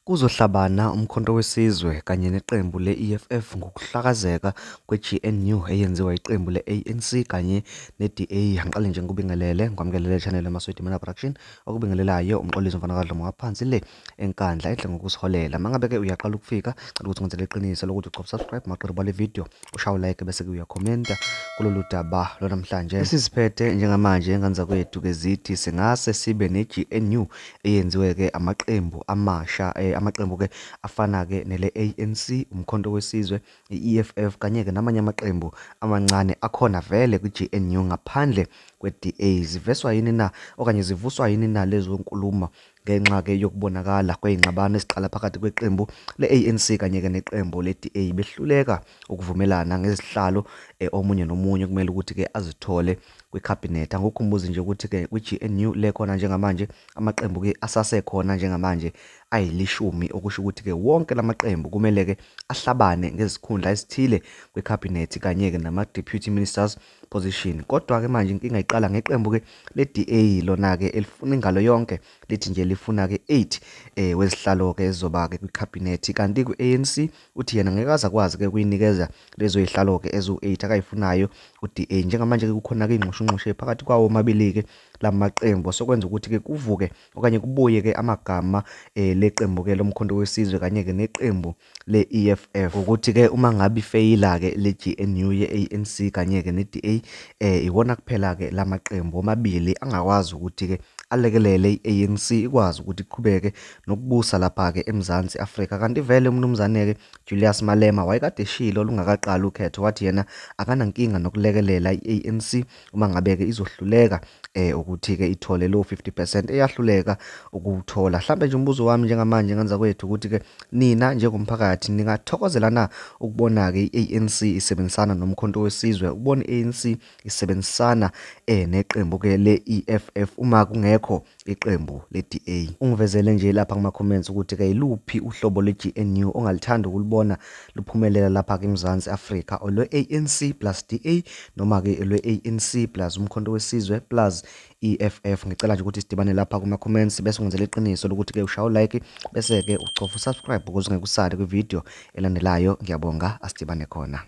Kuzohlabana Umkhonto Wesizwe kanye neqembu le-EFF ngokuhlakazeka kwe-GNU eyenziwa iqembu le-ANC kanye ne-DA. Angiqale nje ngikubingelele ngikwamukelele channel yaMaSwedi Mana Production okubingelelayo umxolisi Mfana kaDlomo ngaphansi le enkandla enhle ngokusiholela. Mangabe-ke uyaqala ukufika cela ukuthi ngenzele iqiniso lokuthi ucofa subscribe maqedwe le video ushaye like bese-ke uyakhomenta kulolu daba lwanamhlanje esiziphethe njengamanje. Enganza kwethu-ke zithi singase sibe ne-GNU eyenziwe-ke amaqembu amasha amaqembu-ke afana-ke nele-ANC, Umkhonto Wesizwe, i-EFF kanye-ke namanye amaqembu amancane akhona vele kwi-GNU ngaphandle kwe-DA. Ziveswa yini na okanye zivuswa yini na lezo nkulumo ngenxa-ke yokubonakala kwey'ngxabano eziqala phakathi kweqembu le-ANC kanye-ke neqembu le-DA behluleka ukuvumelana ngezihlalo omunye nomunye kumele ukuthi-ke azithole kwikhabhinethi. Angikukhumbuzi nje ukuthi-ke kwi-GNU le khona njengamanje amaqembu-ke asasekhona njengamanje ayilishumi, okusho ukuthi-ke wonke lamaqembu kumele-ke ahlabane ngezikhundla ezithile kwikhabhinethi kanye-ke nama-deputy ministers position. Kodwa-ke manje inkinga iqala ngeqembu-ke le-DA lona-ke elifuna ingalo yonke lithi nje lifuna-ke 8 wezihlalo-ke ezizoba-ke kwikhabhinethi, kanti ku-ANC uthi yena ngeke aze akwazi-ke kuyinikeza lezo y'hlalo-ke ezu-8 akayifunayo u-DA. Njengamanje-ke kukhona-ke iy'nxushunxushe phakathi kwawo omabili-ke lamaqembu sokwenza ukuthi-ke kuvuke okanye kubuye-ke amagama leqembu-ke lomkhonto wesizwe kanye-ke neqembu le-EFF ukuthi-ke uma ngabe ifeyila-ke le-GNU ye-ANC kanye-ke ne-DA iwona kuphela-ke lamaqembu omabili angakwazi ukuthi-ke alekelele i-ANC ikwazi ukuthi iqhubeke nokubusa lapha-ke eMzansi Afrika. Kanti vele umnumzane-ke Julius Malema wayekade eshilo lungakaqali ukhetho wathi yena akanankinga nokulekelela i-ANC uma ngabe-ke izohluleka ukuthi-ke ithole lo 50% eyahluleka ukuthola. Mhlambe nje umbuzo wami njengamanje ngenza kwethu ukuthi-ke nina njengomphakathi ningathokozela na ukubona-ke i-ANC isebenzisana nomkhonto wesizwe, ukubona i-ANC isebenzisana neqembu-ke le-EFF uma kungekho iqembu le-DA? Ungivezele nje lapha kuma-comments ukuthi-ke iluphi uhlobo lwe-GNU ongalithanda ukulibona luphumelela lapha-ke eMzansi Afrika, olwe-ANC plus DA noma-ke olwe-ANC plus umkhonto wesizwe plus EFF. Ngicela nje ukuthi sidibane lapha kuma-comments bese ungenzela iqiniso lokuthi-ke ushaye like bese-ke ucofa subscribe ukuze ungeke usale kwivideo elandelayo. Ngiyabonga, asidibane khona.